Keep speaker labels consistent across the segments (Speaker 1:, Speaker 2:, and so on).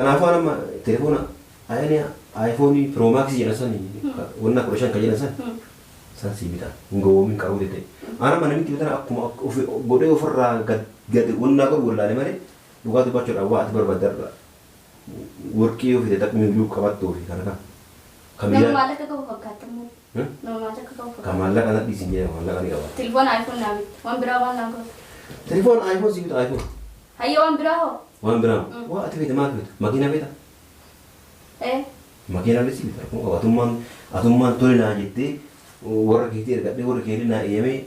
Speaker 1: Kanaafuu an amma telefoona ayani iPhone Pro Max jedhan san wanna 15 kan jedhan san san sii bitaa hin gowwoomin qaruu ta'e. An amma namitti bitana akkuma ofi godhee ofirraa gad gad wannaa godhu wallaale malee dhugaa dubbachuudhaan waa ati barbaaddarra warqii yoo fide xaqmii iyyuu qabattoo fi kana kana. Kan
Speaker 2: Nama
Speaker 1: biyyaa
Speaker 2: maallaqa qabu fakkaata immoo. Nama maallaqa qabu
Speaker 1: kan
Speaker 2: fakkaata.
Speaker 1: maallaqa na dhiisin jedhama maallaqa ni qaba.
Speaker 2: Telefoona iPhone naa bitte. Waan biraa waan naa goote.
Speaker 1: Telefoon iPhone sii bita iPhone.
Speaker 2: Hayyee waan biraa hoo?
Speaker 1: Waan biraa waa ati feete maal feeta? Makiinaa feeta?
Speaker 2: Ee.
Speaker 1: Makiinaa illee si bita rakkoo qabu. Atummaan atummaan tole naa jettee warra keetii ergadhee warri keetii naa eeyyamee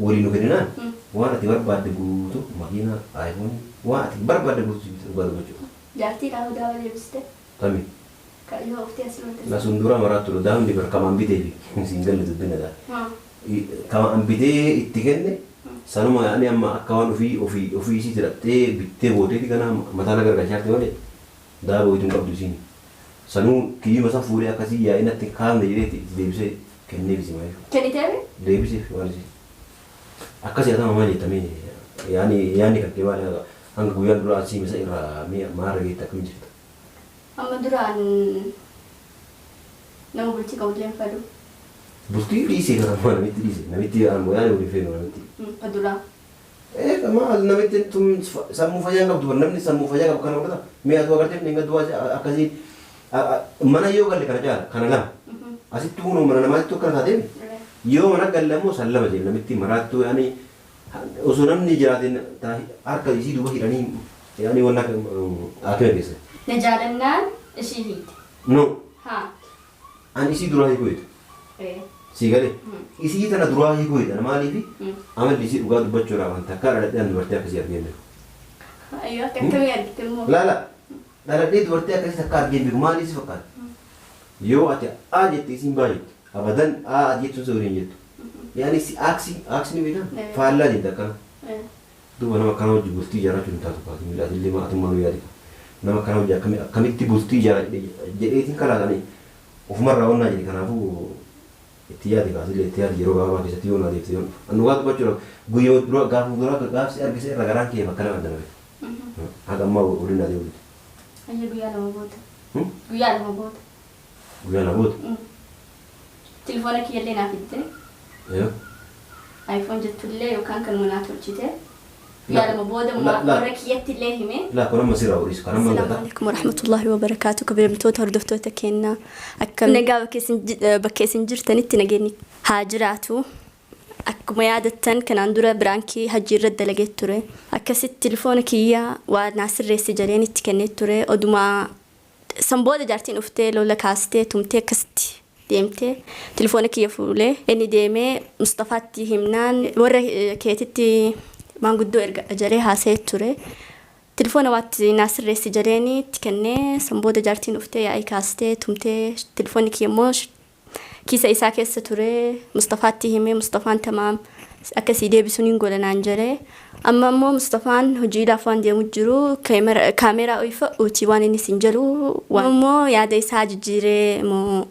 Speaker 1: walii nu kenninaan waan ati barbaadde guutuu makiinaa iPhone waan ati barbaadde guutuu si bita dhugaa dubbachuuf.
Speaker 2: Jaartii dhaa hudaa wal deebiste.
Speaker 1: Tami.
Speaker 2: Ka yoo uftee as lolte.
Speaker 1: La sun dura maraattu daamni bar kamaan bitee fi siin galle dubbina daa. Kama an bitee itti kenne sanuma ani amma akka waan ofii ofii ofii isii hidhattee bittee gooteeti kana mataa na gargalchaarte malee daaba wayituu hin qabdu isiin. Sanuu kiyyuma san fuudhee akkasii yaa'ee natti hin kaafne jedheeti itti deebisee kenneef isii maayif.
Speaker 2: Kenniteefi?
Speaker 1: Deebiseef waan isii. Akkasii haa ta'u maal jetta mee yaani yaanni kan kee maali hanga guyyaan duraa asii misa irraa mee maarra geette akkam jirta?
Speaker 2: Amma duraan nama bultii qabullee hin fedhu.
Speaker 1: Bultii dhiisee kan ammaa namitti dhiise namitti ammoo yaani waliin feenu namitti.
Speaker 2: Ka duraa.
Speaker 1: Ee maal namitti tun sammuu fayyaa hin qabdu namni sammuu fayyaa qabu kana godhata mee atuu agartee hin gaddu akkasii mana yoo galle kana caala kana lama asitti kunoo mana namaatti akkana taatee yoo mana galle ammoo san lama jedhe namitti maraattuu yaani osoo namni jiraateen harka isii duuba hidhanii yaani wanna haakima keessa.
Speaker 2: Na jaalannaan ishii hiite.
Speaker 1: No.
Speaker 2: Haa.
Speaker 1: Ani isii duraa hiikuu hidha.
Speaker 2: Ee.
Speaker 1: Sii galee? Isii tana duraa hiikuu hidha. Maaliifi amalli isii dhugaa dubbachuudhaaf an takkaa dhaladhee an dubartii akkasii argee hin beeku.
Speaker 2: Ayyoo akka akkamii argite immoo?
Speaker 1: Laa laa. Dhaladhee dubartii akkasii takkaa argee hin beeku. Maaliif si fakkaata? Yoo ati A jette isiin B jetti. Abadan A ati jettuun si waliin jettu. Yaani si aaksii aaksii ni beektaa? Faallaa jetti akkana. Duuba nama akkanaa wajji bultii ijaarrachuun hin taatu kaa Kimiil atillee maa atummaa nu yaadi kaa. Nama akkanaa wajji akkami akkamitti bultii ijaara jedheetiin kalaas ani ofumarraa wannaa jedhe kanaafuu itti yaadi kaa atillee itti yaadi yeroo gabaabaa keessatti yoo naa deebite yoon dhufa. An dhugaa dubbachuudhaaf guyyuma dura gaafuma dura gaaf si arge isa irra garaan kee bakka lama adda na ba'e. Haga ammaa waliin naa deemu dide.
Speaker 2: Hayyee guyyaa lama booda. Guyyaa lama booda.
Speaker 1: Guyyaa lama booda?
Speaker 2: Telefoona kiyyallee naa fidde.
Speaker 1: Yoo.
Speaker 2: iPhone jettullee yookaan kanuma naa tolchite. Guyyaa lama booda warra kiyyatti illee hime.
Speaker 1: Laa kun amma sirraa hodhiisu kan amma
Speaker 2: Assalaamu
Speaker 1: gata.
Speaker 2: alaikum warahmatullahi wabarakaatu kabajamtoota hordoftoota keenyaa akkam nagaa bakka isin jirtanitti nageenyi haa jiraatu. Akkuma yaadattan kanaan dura biraankii hajjii irratti dalagee ture. Akkasitti telefoona kiyya waa naa sirreessi jedheen itti kennee ture. Oduma San booda jaartiin dhuftee lola kaastee tumtee akkasitti deemtee telefoona kiyya fuulee inni deemee Musxafaatti himnaan warra keetitti maanguddoo ergadha jedhee haasa'ee ture. Telefoona waatti naa sirreessi jedheeni itti kennee san booda jaartiin dhuftee yaa'ii kaastee tumtee telefoonni kiyya immoo kiisa isaa keessa ture Musxafaatti hime Musxafaan tamaam akka sii deebisu niin godha naan jedhe amma immoo Musxafaan hojiidhaaf waan deemu jiru kaameeraa uyfa'uuti waan inni sin jedhu waan immoo yaada isaa jijjiiree immoo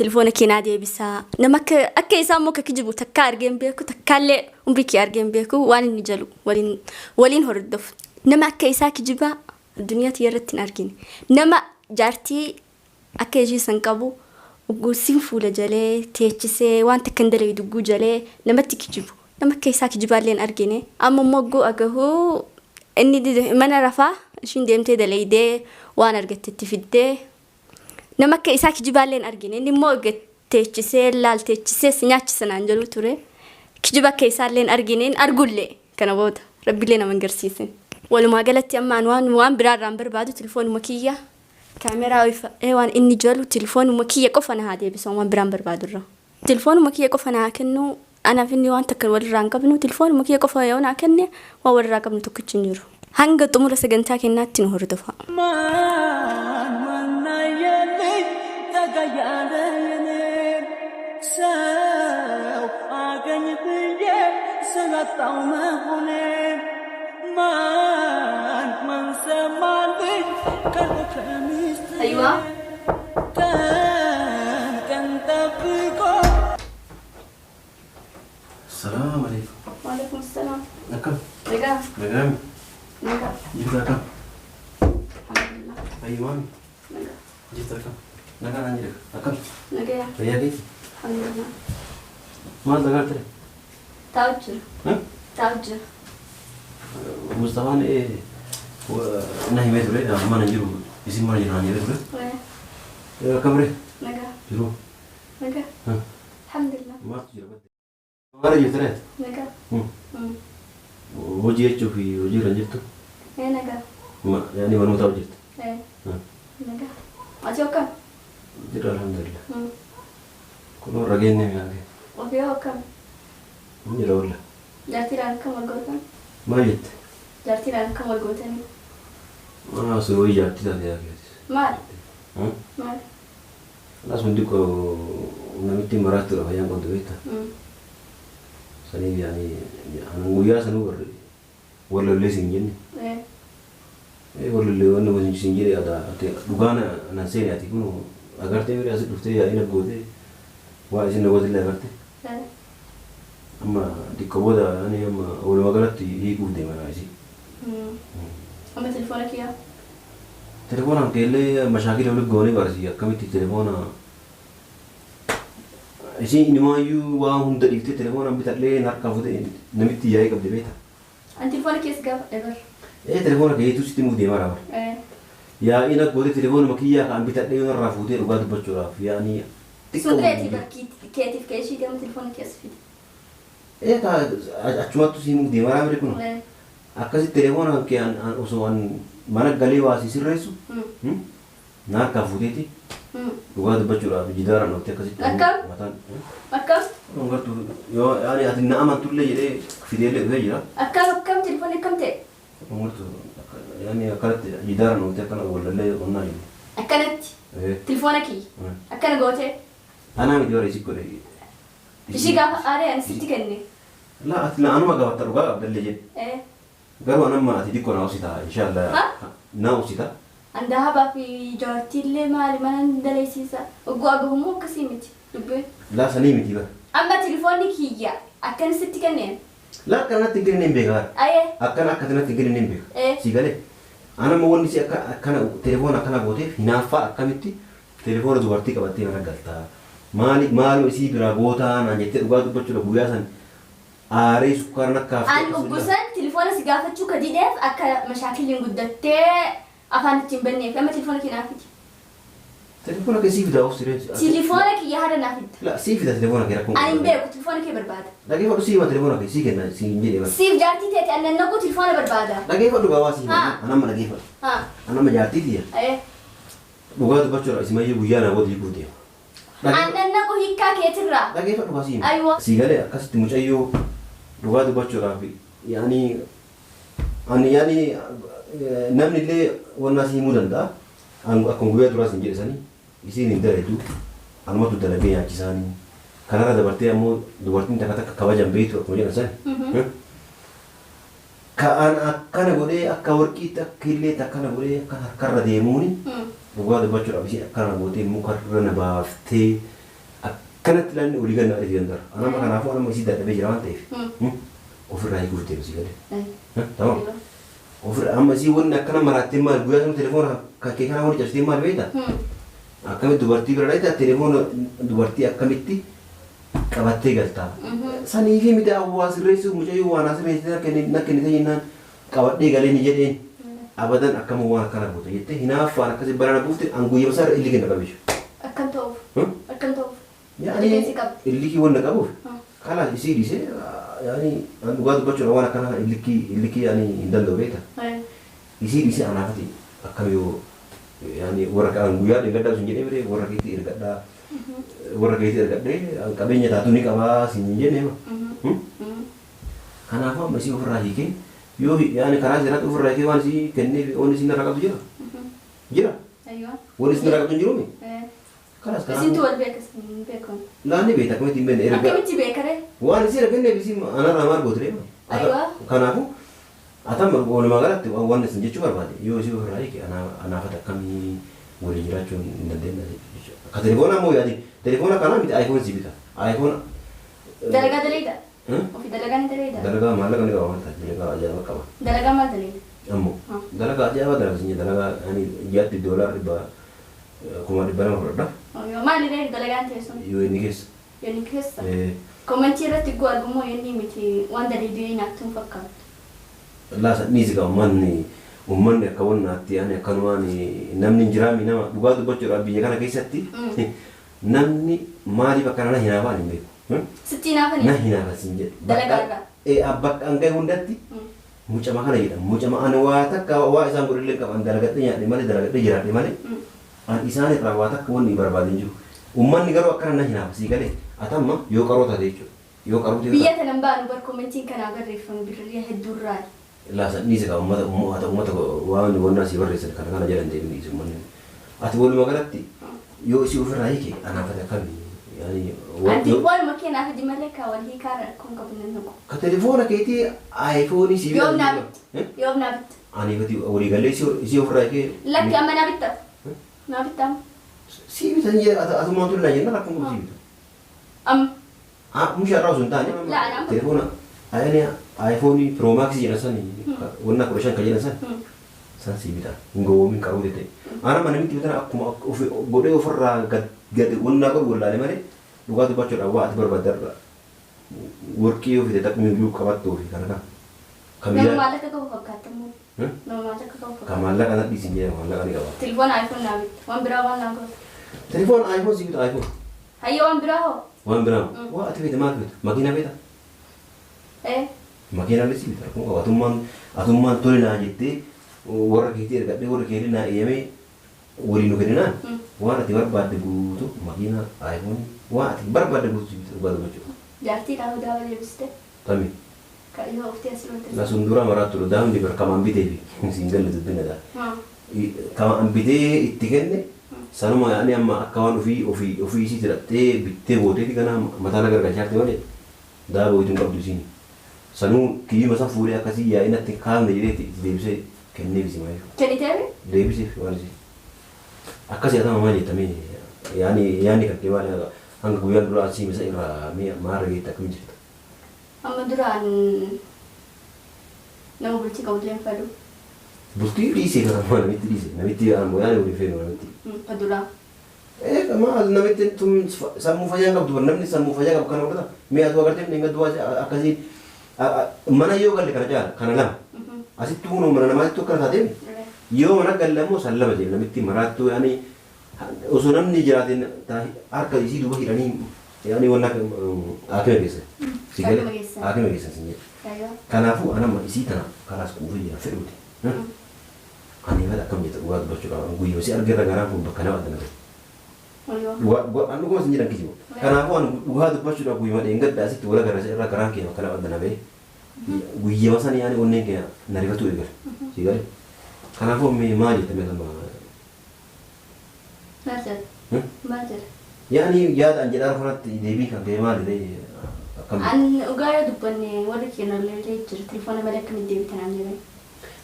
Speaker 2: telefoona kee naa deebisaa nama akka akka isaa immoo akka kijibu takkaa argee hin beeku takkaallee umrii kee argee hin beeku waan inni jedhu waliin waliin hordofu nama akka isaa kijibaa addunyaa tiyya irratti hin argine nama jaartii Akka ishii san qabu ugguu sin fuula jalee teechisee waan takka hin dalaydu ugguu jalee namatti kijibu. Nama akka isaa kijibaallee hin argine. Amma immoo ugguu agahu inni mana rafaa ishiin deemtee dalaydee waan argatte itti fiddee nama akka isaa kijibaallee hin argine. Inni immoo erga teechisee laal teechisee si nyaachisa naan jedhuu ture. Kijiba akka isaallee hin argine hin argullee kana booda rabbillee nama hin garsiisin. Walumaa galatti amma an waan waan biraa irraa hin barbaadu telefoonuma kiyya Kaameraa oifadhee waan inni jalu telefoonuma kiyya qofa na haa deebisu waan biraan barbaadu irraa. Telefoonuma kiyya qofa na haa kennu anaaf inni waan takka walirraa hin qabnu telefoonuma kiyya qofa yoo naa kenne waan walirraa qabnu tokkichi hin jiru. Hanga xumura sagantaa keenyaatti nu hordofaa.
Speaker 3: Maan ማናየልኝ ጠጋ ያለ የኔን ሰው አገኝ ብዬ ስላጣው መሆኔን ማን ማን ሰማልኝ ቀርቦ ከሚስጥሬ
Speaker 2: Aywa.
Speaker 3: ቀን ቀን ጠብቆ
Speaker 1: Salaam alaikum.
Speaker 2: Waalaikum salaam.
Speaker 1: Akkam?
Speaker 2: Nagaa.
Speaker 1: Nagaami?
Speaker 2: Nagaa.
Speaker 1: Jirta akkam?
Speaker 2: Alhamdulillah.
Speaker 1: Fayyumaan
Speaker 2: Nagaa.
Speaker 1: jirtu akkam? Nagaa naan jedha. Akkam?
Speaker 2: Nagaa.
Speaker 1: Fayyaa keeti?
Speaker 2: Alhamdulillah.
Speaker 1: Maal nagaa ture?
Speaker 2: Taa'u jira. Taa'u jira.
Speaker 1: Mustafaan na himee ture mana hin jiru isin mana jiru naan jedhee ture. Akkam ree?
Speaker 2: Nagaa.
Speaker 1: Jiru.
Speaker 2: Nagaa. Alhamdulillah.
Speaker 1: Maaltu jira badde? Maal jirtu ree?
Speaker 2: Nagaa.
Speaker 1: Hojii jechuuf hojii irra hin jirtu?
Speaker 2: Nagaa.
Speaker 1: Yaani manuma taa'u jirti?
Speaker 2: Nagaa. Ati akkam?
Speaker 1: Jira alhamdulillah. Kunoo rageenya mi'aage.
Speaker 2: Ofii hoo akkam?
Speaker 1: Hin jira walla.
Speaker 2: Jaartiidhaan akkam wal gootan?
Speaker 1: Maal jette?
Speaker 2: Jaartiidhaan akkam wal gootanii?
Speaker 1: Maa sun wayii jaartii taate yaa keetis.
Speaker 2: Maal? Maal?
Speaker 1: Kanaas hundi koo namitti maraattuudha fayyaan qabdu beektaa? Saniif yaani anan guyyaa sanuu warri wallallee siin jenne. Wallallee wanni gosin siin jedhe ati dhugaa nan seene ati kun agartee bira asi dhuftee yaa'ii na gootee waa isin na gootillee agarte. Amma xiqqoo booda yaani amma walumaa galatti hiikuuf deema isii.
Speaker 2: Amma telefoona kiyyaa?
Speaker 1: Telefoonaan keellee mashaakila walitti goonee barsi akkamitti telefoona isiin inumaayyuu waan hunda dhiiftee telefoonaan bitadhee harkaa fuutee namitti yaa'ii qabde beektaa?
Speaker 2: Ani telefoona keessa gaafa ebar.
Speaker 1: Telefoona keetu sitti himuuf deemaa jira bara. Yaa'iin akka gootee telefoonuma kiyyaa kan bitadhee irraa fuutee dhugaa dubbachuudhaaf yaa'anii
Speaker 2: Sun keetii bar keetiif kee ishiitii amma telefoona keessa fide.
Speaker 1: Achumattu si himuuf deemaa jira kun. Akkasitti telefoona kee osoo mana galee waa si sirreessu na harkaa fuuteeti dhugaa dubbachuudhaaf jidaaraan dhooftee akkasitti.
Speaker 2: Akkam?
Speaker 1: Mataan.
Speaker 2: Akkam?
Speaker 1: Gartuu yoo yaani ati na amantullee jedhee fideellee dhufee jira.
Speaker 2: Akkam akkam telefoonni akkam ta'e?
Speaker 1: Gartuu yaani akkanatti jidaaraan dhooftee akkana wallallee onnaa jenne.
Speaker 2: Akkanatti? Telefoona kiyya? Akkana gootee?
Speaker 1: Anaa miti warra isii godhe.
Speaker 2: Ishii gaafa aaree ani sitti kenne.
Speaker 1: La ati la anuma gaafatta dhugaa qabdallee jedhe. Garuu anamma ati xiqqoo na obsita inshallah. Na obsita.
Speaker 2: An dahabaa fi jaartiillee maali mana daleessiisa. Ogguu agahummoo akkasii miti dubbiin.
Speaker 1: La sanii miti bara.
Speaker 2: Amma telefoonni kiyya akkana sitti kenneen.
Speaker 1: La akkanatti hin kenneen beeka. Akkana akkanatti hin kenneen beeka. Si galee. Anamma wanni si akka akkana telefoona akkana gooteef hinaaffaa akkamitti telefoona dubartii qabattee mana galtaa. Maali maaluma isii biraa gootaa naan jettee dhugaa dubbachuudha guyyaa san aaree sukkaara nakkaaf.
Speaker 2: An uggusan telefoona si gaafachuu ka dideef akka mashaakilliin guddattee afaan ittiin banneef amma telefoona kee naaf fidi.
Speaker 1: Telefoona kee sii fidaa of siree.
Speaker 2: Telefoona kiyya haadha naaf fidda.
Speaker 1: La sii fida telefoona kee rakkoon.
Speaker 2: Ani hin beeku telefoona kee barbaada.
Speaker 1: Dhageeffadhu sii hima telefoona kee sii kenna sii hin jedhee bara.
Speaker 2: Siif jaartii teeti annan naqu telefoona barbaada.
Speaker 1: Dhageeffadhu gaawaa sii hima. Anamma dhageeffadhu. Anamma jaartii tiyya. Dhugaa dubbachuudha isimayyuu guyyaa naa booda hiikuuf deema.
Speaker 2: Annan naqu hiikkaa keetirraa.
Speaker 1: Dhageeffadhu gaa sii hima. Sii galee akkasitti mucayyoo dhugaa dubbachuudhaaf yaani ani yaani namni illee wannaa si himuu danda'a. Akkuma guyyaa duraas hin jedhe sanii isiin hin dalagu anumatu dalagee nyaachisaanii kanarra dabartee ammoo dubartiin takka takka kabajan beektu akkuma jedhan sani. Ka'aan akkana godhee akka warqiitti akka illeetti akkana godhee akka harkarra deemuuni dhugaa dubbachuudhaaf isiin akkana gootee mukarra na baaftee akkanatti ilaalni olii ganna adii dandara. Anama kanaafuu anama isii dadhabee jira waan ta'eef ofirraa hiikuuf deemsi galee. Tamam. Ofirra amma isii wanni akkana maraattee maal guyyaa sana telefoona kee kana wanni cabsitee maal beektaa? Akkamitti dubartii bira dhaita telefoona dubartii akkamitti qabattee galtaa? Sanii fi miti awwaa sirreessuu mucayyoo waan asirreessitee na kennite jennaan qabadhee galee ni jedheen abadan akkama waan akkana goota jettee hinaaffaan akkasii barana buufte an guyyaa isaarra illi kenna qabeessu.
Speaker 2: Akkam ta'uuf? Akkam ta'uuf?
Speaker 1: Yaani illikii wanna qabuuf kalaas isii dhiisee yaani an dhugaa dubbachuudha waan akkana illikii yaani hin danda'u beektaa? Isii dhiisee anaafati akkam yoo yaani warra an guyyaa dheegadhaa sun jedhee biree warra keetti ergadhaa warra keetti ergadhee qabeenya taatu ni qabaa siin hin jenne hima. Kanaafuu amma isii ofirraa hiikee yoo yaani karaa seeraatti ofirraa hiikee waan isii kennee waan isii narraa qabdu jira. Jira. Waan isii narraa qabdu hin jiruumi. Kalaas kanaafuu.
Speaker 2: Isintu wal beeka hin beekamu.
Speaker 1: Laanni beekta akkamitti hin beekne erga.
Speaker 2: Akkamitti beekare?
Speaker 1: Waan isii kenneef isii anarraa maal gootu deema. Kanaafuu atam walumaa galatti waan isin jechuu barbaade yoo isii ofirraa hiike anaafata akkamii waliin jiraachuu hin dandeenye jechuudha. Ka telefoona ammoo yaadi telefoona kanaa miti iPhone si bita. iPhone.
Speaker 2: Dalagaa daleeda? Ofii dalagaa ni daleeda?
Speaker 1: Dalagaa maallaqa ni qaba waan ta'eef dalagaa ajaa'iba qaba.
Speaker 2: Dalagaa maal daleeda?
Speaker 1: Ammoo dalagaa ajaa'ibaa dalagaa sin dalagaa ani ji'aatti $200,000 fudhadha.
Speaker 2: Maali ree dalagaan teessuun?
Speaker 1: Yoo inni keessa.
Speaker 2: Yoo inni keessa? Commentii irratti guu argummoo yoo inni miti waan dalagaa nyaattuun fakkaatu.
Speaker 1: Laasa dhiisi qaba uummanni akka wannaatti ani akkanumaan namni hin jiraami nama dhugaa dubbachuudhaaf biyya kana keessatti namni maaliif akkana na hinaafaan hin beeku.
Speaker 2: Sitti hinaafanii?
Speaker 1: Na hinaafa siin jedhe.
Speaker 2: Dalagaarraa?
Speaker 1: Bakka an gahe hundatti mucama kana jedhama. Mucama ani waa takka waa isaan godhillee qaban dalagadhee nyaadhe malee dalagadhee jiraadhe malee an isaan irraa waa takka wanni barbaade hin jiru. Uummanni garuu akkana na hinaafa sii galee atamma yoo qaroo taate jechuudha. Yoo qaroo taate.
Speaker 2: Biyya tanan baanu bar commentiin kanaa barreeffamu birrii hedduurraa.
Speaker 1: Laasa dhiisi qaba uummata uummata uummata waan wannaa sii barreessan kana kana jedhan deemni dhiisi uummanni. Ati walumaa galatti yoo isii ofirraa hiike anaaf ati akkamii?
Speaker 2: Anti waanuma keenyaaf hojii malee kaa wal hiikaa rakkoon qabu nan nuqu.
Speaker 1: Ka telefoona keetii aayifoonii sii
Speaker 2: Yoom naa bitte? Yoom naa bitte?
Speaker 1: Ani fati walii galee isii ofirraa hiikee.
Speaker 2: Lakki amma naa bitta. Naa bitta amma.
Speaker 1: Sii bitan jee atumaan tole naa jenna rakkoon qabu sii bitu.
Speaker 2: Amma.
Speaker 1: Mushaa irraa osoo hin taane.
Speaker 2: Laa ana amma.
Speaker 1: Telefoona ayani aayifoonii piroomaksii jedhan san wanna 15 kan jedhan san san sii bitan hin gowwoomin qaruu ta'e. Ana mana namitti bitan akkuma godhee ofirraa gad gad wannaa godhu wallaale malee dhugaa dubbachuudhaaf waa ati barbaaddarra warqii yoo fide taphni iyyuu qabattuu fi kana kana.
Speaker 2: Nama maallaqa qabu fakkaata immoo. Nama maallaqa qabu
Speaker 1: Ka
Speaker 2: fakkaata.
Speaker 1: maallaqa na dhiisin jedhe maallaqa ni qaba.
Speaker 2: Telefoona iPhone naa bitta. Waan biraa waan naa gootu.
Speaker 1: Telefoon iPhone sii bita iPhone.
Speaker 2: Hayya waan biraa hoo?
Speaker 1: Waan biraa waa ati feete maal feete makiinaa feeta? Makiinaa illee sii bita rakkoo qaba atummaan atummaan tole naa jettee warra keetii ergadhee warra keetii naa eeyyamee waliin nu kenninaan waan ati barbaadde guutuu makiinaa iPhone waan ati barbaadde guutuu sii bita dhugaa dubbachuudha.
Speaker 2: Jaartii dhaabuu daawwa deebiste.
Speaker 1: Tami.
Speaker 2: Yoo uftee as loote.
Speaker 1: La sun dura maraatu dha daamni bar kamaan bitee fi siin galle dubbina dha. Kamaan bitee itti kenne sanuma yaani amma akka waan ofii ofii ofii isii jedhattee bittee gooteeti kana mataa na gargaarchaarte malee daaba wayituu hin qabdu isiin. Sanuu kiyyuma san fuudhee akkasii yaa'inatti kaafne jedheeti itti deebisee kenneef isi maayif.
Speaker 2: Kenniteefi?
Speaker 1: Deebiseef waan isii. Akkasii atama maal jettamee yaani yaani kan kee maal hanga guyyaan dura asii misa irraa maarra geette akkam jirta?
Speaker 2: Amma duraan nama bultii qabu illee hin fedhu.
Speaker 1: Bultii dhiisee kan ammaa namitti dhiise namitti ammoo yaani waliin feenu namitti.
Speaker 2: Ka duraa.
Speaker 1: Ee maal namitti tun sammuu fayyaa hin qabdu bar namni sammuu fayyaa qabu kana godhata mee atuu agartee hin gaddu akkasii mana yoo galle kana caala kana lama asitti kunoo mana namaatti akkana taatee yoo mana galle ammoo san lama jedhe namitti maraattuu yaani osoo namni jiraateen harka isii duuba hidhanii yaani wanna haakima geessan. Si galee
Speaker 2: Haakima geessan.
Speaker 1: Haakima geessan sin jedhe. Kanaafuu anamma isii tana kalaas quufee jira fedhuuti. Ani mala akkam jetta dhugaa dubbachuu qaba. Guyyoo si argeerra garaan kun bakka nama adda na ta'e. Dhugaa dhugaa an dhuguma sin jedhan kijibu. Kanaafuu ani dhugaa dubbachuudhaaf guyyuma dheengadda asitti wal agarra irraa garaan kee bakka nama adda na ba'e. Guyyama sana yaani onneen kee na rifatuu eegale. Si galee. Kanaafuu mee maal jetta mee sama.
Speaker 2: Maal jedha? Maal jedha?
Speaker 1: Yaani yaada an jedhaa kanatti deebii kan kee maali ta'e akkam
Speaker 2: An dhugaa yoo dubbanne warri keenya illee jira telefoona malee akkamitti deebitan an jedhan.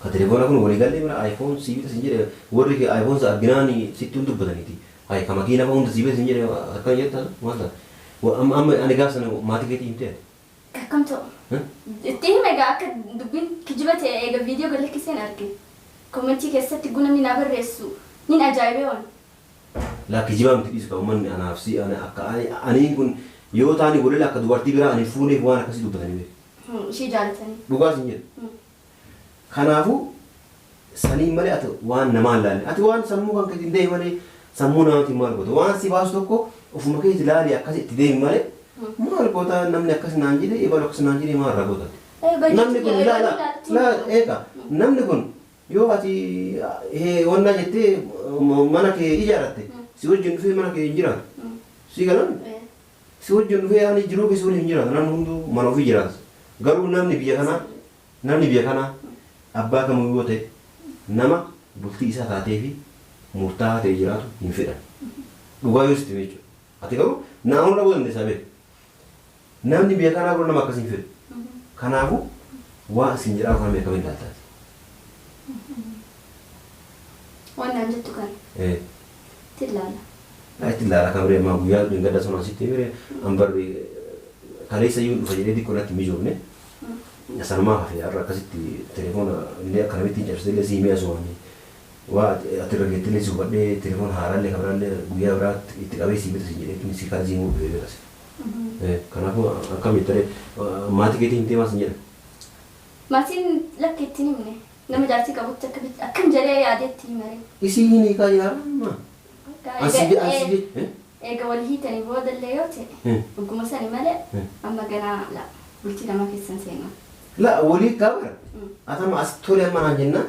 Speaker 1: Ka telefoona kun walii gallee bira iPhone sii bita sin jedhe warri kee iPhone sa arginaan sitti hin dubbataniiti. Hay ka makiina fa hunda sii bita sin jedhe akkana jetta maal ta'a? Amma amma ani gaaf sana maatii keetii himtee ati?
Speaker 2: Akkam ta'u? Itti hime egaa akka dubbiin kijiba ta'e eega viidiyoo gad lakkiseen arge. Commentii keessatti gunamni naa barreessu nin ajaa'ibee waan.
Speaker 1: Laa kijibaa miti dhiisu ka ummanni anaaf si ana akka ani aniin kun yoo taani godhele akka dubartii biraa ani fuuneef waan akkasii dubbatanii beeku.
Speaker 2: Ishee jaalatanii.
Speaker 1: Dhugaa sin jedha. Kanaafuu saniin malee ati waan namaa hin laalle. Ati waan sammuu kan keetiin deemi malee sammuu namaatiin maal goota? Waan si baasu tokko ofuma keetii laali akkas itti deemi malee maal goota namni akkas naan jedhe ebalu akkas naan jedhe maal irraa goota? Namni kun laa laa laa eega namni kun yoo ati wannaa jettee mana kee ijaarratte si wajjin dhufee mana kee hin jiraatu. Si galan? Si wajjin dhufee ani jiruu kee si waliin hin jiraatu. Namni hunduu mana ofii jiraata. Garuu namni biyya kanaa namni biyya kanaa abbaa kamuu yoo ta'e nama bultii isaa taatee fi murtaa'aa ta'e jiraatu hin fedhan. Dhugaa yoo sitti hime jechuudha. Ati garuu naannoo dhabuu dandeessaa beeku. Namni biyya kanaa garuu nama akkasii hin fedhu. Kanaafuu waa isin jedhaa kana beekamee ilaaltaati.
Speaker 2: Waan naan jettu kana. Itti ilaala.
Speaker 1: Itti ilaala kan biree ammaa guyyaa dheengadda sana sitti himee an barri kaleessa iyyuu dhufa jedhee xiqqoo natti mijoofne. Sanumaa hafe har'a akkasitti telefoona illee akka namitti hin cabsite illee siimee asumaanii waa ati irra geette illee si hubadhee telefoona haaraallee kan biraallee guyyaa biraatti itti qabee sii bita si jedhee si kan siimuu dhufee beekas. Kanaafuu akkam jettee maatii keetii hin deemaa sin jedha.
Speaker 2: Maatiin lakka ittiin himne nama jaartii qabutti akkam jedhee yaadeetti himare.
Speaker 1: Isii hin hiikaa jira amma. Asii asii.
Speaker 2: Eega wal hiitanii boodallee yoo ta'e dhuguma sani malee amma ganaa la bultii lama keessan seenaa.
Speaker 1: La walii qabara. Atama as tole amma naan jenna.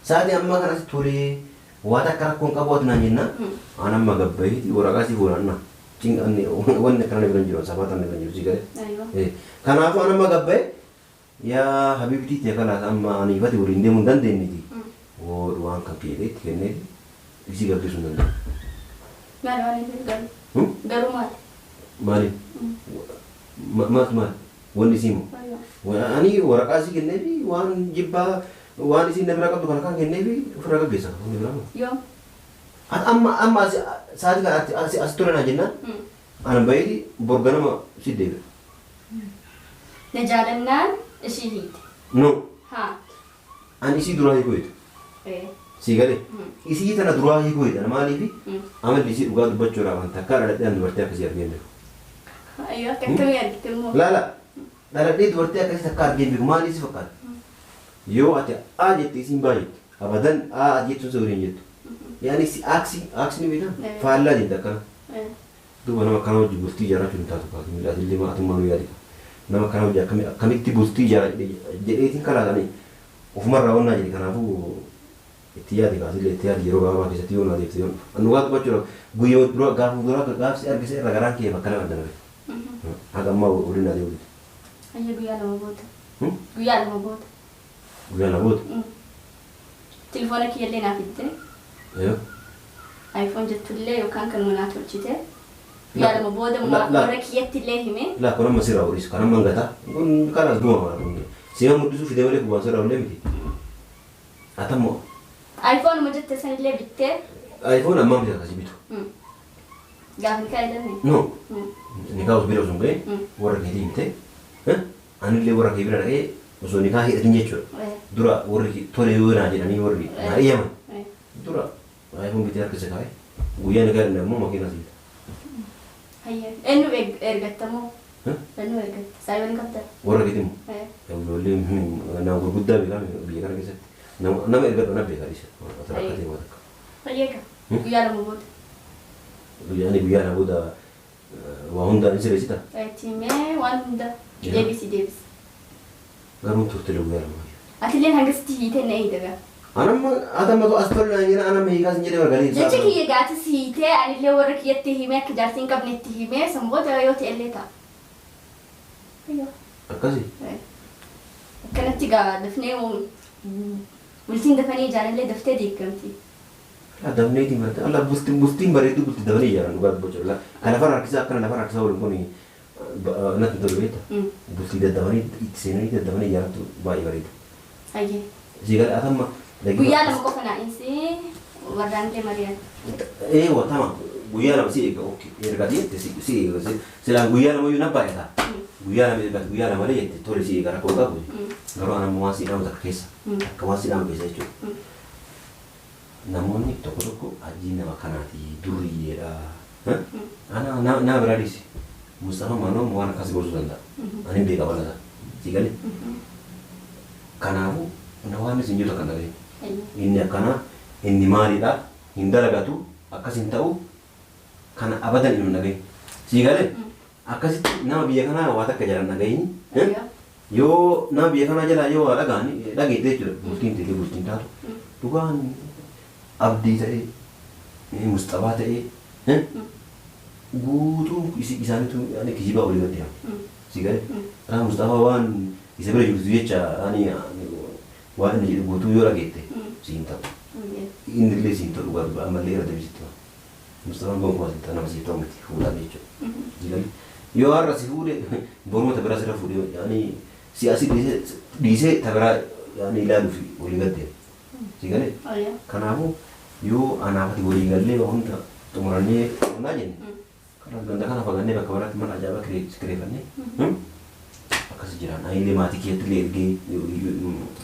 Speaker 1: Sa'aatii ammaa kana as tole waan akka rakkoon qabu ati naan jenna. An amma gabbahiiti waraqaa si fuudhanna. Cinqanni wanni akkana na bira hin jiru safaata na bira hin jiru si galee. Kanaafuu an amma gabbahe yaa habiibtii tee kalaas amma ani ifati waliin deemuu hin dandeenyeti. Woodhu waan kan kee itti kenneeti isii gaggeessuu hin danda'u.
Speaker 2: Maali waan hin garuu? Garuu maali?
Speaker 1: Maali? Maaltu maali? Wanni isii moo? Ani waraqaa isii kenneefi waan jibbaa waan isiin na bira qabdu kana kan kenneefi ofirraa gaggeessa. Wanni biraa moo?
Speaker 2: Yoom?
Speaker 1: Ati amma amma sa'aatii kana as as tole naa jennaan ani baheeti bor ganama si deebi'a.
Speaker 2: Na jaalannaan ishii hiite.
Speaker 1: No.
Speaker 2: Haa.
Speaker 1: Ani isii duraa hiikuu heetu. Sii galee? Isii tana duraa hiikuu heetu. Maaliifi amalli isii dhugaa dubbachuudhaaf an takkaa dhaladhee an dubartii akkasii argee hin beeku.
Speaker 2: Ayyoo akka akkamii argite immoo?
Speaker 1: Laala dhaladhee dubartii akkasii takkaa argee hin beeku. Maaliif si fakkaata? Yoo ati A jette isiin B jetti. Abadan A ati jettuun sirrii hin jettu. Yaani si aaksii aaksii ni beektaa? Faallaa jette akkana. Duuba nama akkanaa wajji bultii ijaarrachuun hin taatu kaa Kamila atillee maa atummaa nu yaadi kaa. Nama akkanaa wajji akkami akkamitti bultii ijaara jedheetiin kalaas ani ofumarraa wannaa jedhe kanaafuu itti yaadi kaa atillee itti yaadi yeroo gabaabaa keessatti yoo naa deebite yoon dhufa. An dhugaa dubbachuudhaaf guyyuma dura gaafuma duraa gaaf si arge isa irraa garaan kiyya bakka lama adda na bahe. Haga ammaa waliin naa deebi'u dide.
Speaker 2: Hayyee guyyaa lama booda. Guyyaa lama booda.
Speaker 1: Guyyaa lama booda?
Speaker 2: Telefoona kiyyallee naa fidde.
Speaker 1: Yoo.
Speaker 2: iPhone jettullee yookaan kanuma naa tolchite. Guyyaa lama booda warra kiyyattillee hime.
Speaker 1: Laa kun amma sirraa hodhisu kan amma gataa. Kun kalaas duma mara kun. Sima mul'isuu fide malee kun waan sirraa hodhee miti. Atammoo.
Speaker 2: iPhone ma jette sanillee bittee.
Speaker 1: iPhone ammaa miti akkasii bitu.
Speaker 2: Gaafa nikaa hidhanne?
Speaker 1: No. Nikaa osoo bira osoo hin gahin warra keetii himte. Anillee warra kee bira dhaqee osoo nikaa hidhatin jechuudha. Dura warri tole yoo naa jedhanii warri naa eeyyaman. Dura iPhone bitee harka isa kaa'e. Guyyaa nikaa hidhanne ammoo makiinaa siita.
Speaker 2: Hayyee. Eenyu ergatta moo? Eenyu ergatta? Saayiba ni qabda?
Speaker 1: Warra keetii moo? Ijoollee nama gurguddaa beekaa biyya kana keessatti. Nama ergadhu na beekaa dhiisa. Ati rakkatee waa takka.
Speaker 2: Hayyee kaa. Guyyaa lama booda.
Speaker 1: Guyyaa guyyaa lama booda waa hundaan hin sirreessita?
Speaker 2: Itti himee waan hunda deebisi deebisi.
Speaker 1: Garuu turte guyyaa lama.
Speaker 2: Atilleen hangasitti hiitee na eeyda gaa.
Speaker 1: Anamma atamma as tole naan jedha anamma hiikaa sin jedhee bargalee.
Speaker 2: Jecha kiyya gaatis hiitee anillee warra kiyyatti himee akka jaartii hin qabne itti himee san booda yoo ta'ellee ta'a.
Speaker 1: Akkasi?
Speaker 2: Akkanatti gaa dafnee bultiin dafanii ijaaranillee daftee diiggamti.
Speaker 1: Dafneetiin barate alla bultiin bultiin bareedduu bultii dafanii ijaaran dhugaa dubbachuu la kan lafarra harkisaa akkana lafarra harkisaa oolu kun natti hin tolu beekta. Bultii daddafanii itti seenanii daddafanii ijaarantu baay'ee bareeda.
Speaker 2: Hayyee.
Speaker 1: Sii galee atamma
Speaker 2: Guyyaa lama qofa naa insi warraan illee mari'an.
Speaker 1: Eewa tama guyyaa lama si eega ok erga jette si si eega silaa guyyaa lama iyyuu na baay'ata. Guyyaa lama erga guyyaa lama malee jette tole si eega rakkoo qabu. Garuu an amma waan si dhaamu takka keessa takka waan si dhaamu keessa jechuudha. Namoonni tokko tokko hajjiin nama kanaati durriyyeedha. Ana nama biraa dhiisi. Mustafa Maanoo waan akkas gorsuu danda'a. Ani hin beeka bal'ata. Si galee? Kanaafuu na waan isin jiru takka hin dhagahin. Inni akkanaa inni maalidha hin dalagatu akkas hin ta'u kana abadan hin dhagahin. Sii galee? Akkasitti nama biyya kanaa waa takka jalaan dhagahin. Yoo nama biyya kanaa jalaa yoo waa dhaga'ani dhageette jechuudha. Bultiin teetee bultiin taatu. Dhugaan abdii ta'ee musxabaa ta'ee guutuu isaaniitu ani kijibaa walii gadi hafu. Si galee? Kanaaf Musxafaa waan isa bira jirtu jecha ani waan inni jedhu guutuu yoo dhageette si hin ta'u. Inni illee si hin ta'u dhugaa dhugaa ammallee irra deebisitti hima. Musxafaan gonkumaa si hin ta'u nama siif ta'u miti fuudhaaf jechuudha. Si galee? Yoo har'a si fuudhe boruma ta biraa sirra fuudhee ani si asii dhiisee ta biraa ani ilaaluuf walii gadi. Si galee? Kanaafuu yoo anaaf ati walii gallee waa hunda xumurannee qonnaa jenne karaa ganda kana fagannee bakka biraatti mana ajaa'ibaa kireeffannee. Akkasi jiraan. Ani illee maatii kiyyatti illee ergee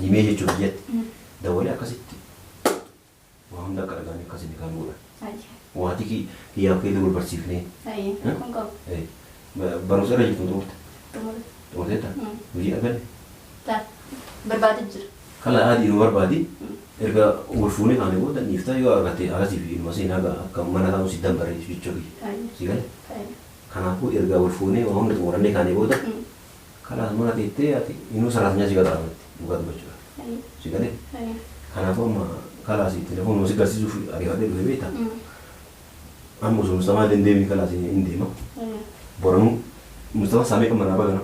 Speaker 1: himee jechuun kiyyatti dabalee akkasitti waa hunda akka dhagaanii akkasitti kan godhan. Maatii kiyyaaf keessa wal barsiifnee.
Speaker 2: Kun qabu.
Speaker 1: Barumsa irra jirtu xumurte. Xumurteetta? Hojii arganne?
Speaker 2: Barbaade jira.
Speaker 1: Kala adii nu barbaadi. Erga wal fuunee kaane booda dhiiftaa yoo argatte akkasii fi ilma seenaa akka mana taa'u si dambaree jechuu kiyya. Si gale? Kanaafuu erga wal fuunee waa hunda xumurannee kaane booda kalaas mana teettee ati inuu saraatinyaa si qaxaramatti dhugaa dubbachuudha. Si gale? Kanaafuu amma kalaas telefoonuma si garsiisuuf ariifadhee dhufe beektaa? Amma osoo Mustafaa illee hin deemne kalaas hin deema. Boranuu Mustafaa saamee kan manaa bagana.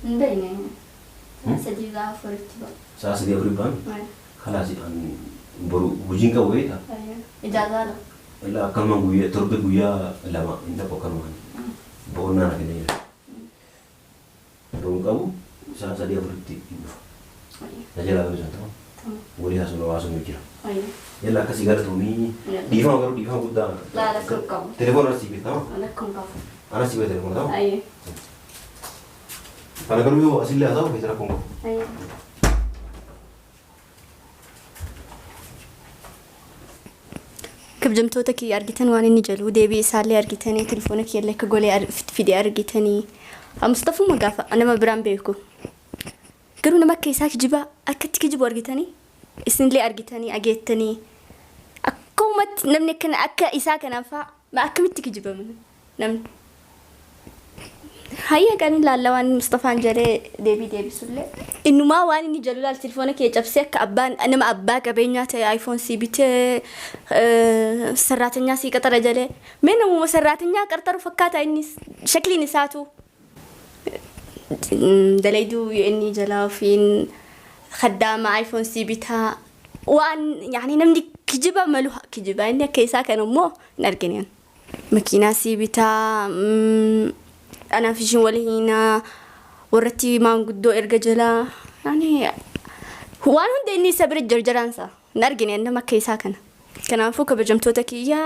Speaker 2: Hin beekne. 3 4tti ba'a.
Speaker 1: Sa'a 3 4 ba'ame. Kalaas an boru hojiin qabu beektaa?
Speaker 2: Ijaazaa la.
Speaker 1: Illaa akkanumaan guyyaa torbe guyyaa 2 hin dhaqu akkanumaan. Boqonnaa na kennee jira. Boru hin qabu sa'a 3 4tti hin dhufa. Na jalaa garuu isaan ta'u. Walii haasofna waa haasofnu jira. Yalla akkasii galatoomii. Dhiifama garuu dhiifama guddaa.
Speaker 2: Laa rakkoo hin qabu.
Speaker 1: Telefoona anas sii beekama.
Speaker 2: Rakkoo hin qabu.
Speaker 1: Anas sii beekama telefoona ta'u. Kana garuu yoo asillee haasa'u feete rakkoo hin qabu.
Speaker 2: Kabajamtoota kiyya argitan waan inni jedhu deebii isaallee argitanii telefoona kiyyallee akka golee fide argitanii. Mustafuma gaafa nama biraan beeku. Garuu nama akka isaa kijibaa akkatti kijibu argitanii isinillee argitanii ageettanii akkumatti namni akkana akka isaa kanaan fa'aa akkamitti kijibama namni. Hayya kan ilaalla waan Mustafaan jedhee deebii deebisullee. Innumaa waan inni jedhu laal telefoona kee cabsee akka abbaan nama abbaa qabeenyaa ta'e iPhone sii bitee sarraatanyaa sii qaxara jedhee. Mee namuma sarraatanyaa qarxaru fakkaata innis shakliin isaatu. Dalayduu inni jalaa ofiin khaddaama iPhone sii bitaa waan yaani namni kijiba malu kijiba inni akka isaa kana immoo hin argine. Makiinaa sii bitaa anaaf ishiin wal hiinaa warratti maanguddoo erga jalaa yaani waan hunda inni isa bira jarjaraansa hin argine nama akka isaa kana. Kanaafuu kabajamtoota kiyya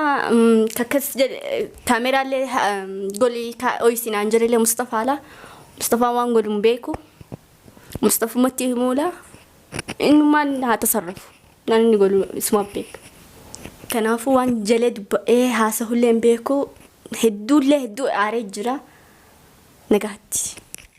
Speaker 2: akkas jedhe kaameraallee golii ooyisinaan jedhellee Mustafaala. Mustafaan waan godhu hin beeku. Mustafumatti himuula. Innummaan haa tasarrafu. Naan inni godhu isuma beeka. Kanaafuu waan jalee dubba'ee haasahullee hin beeku. Hedduullee hedduu aaree jira. Nagaatti.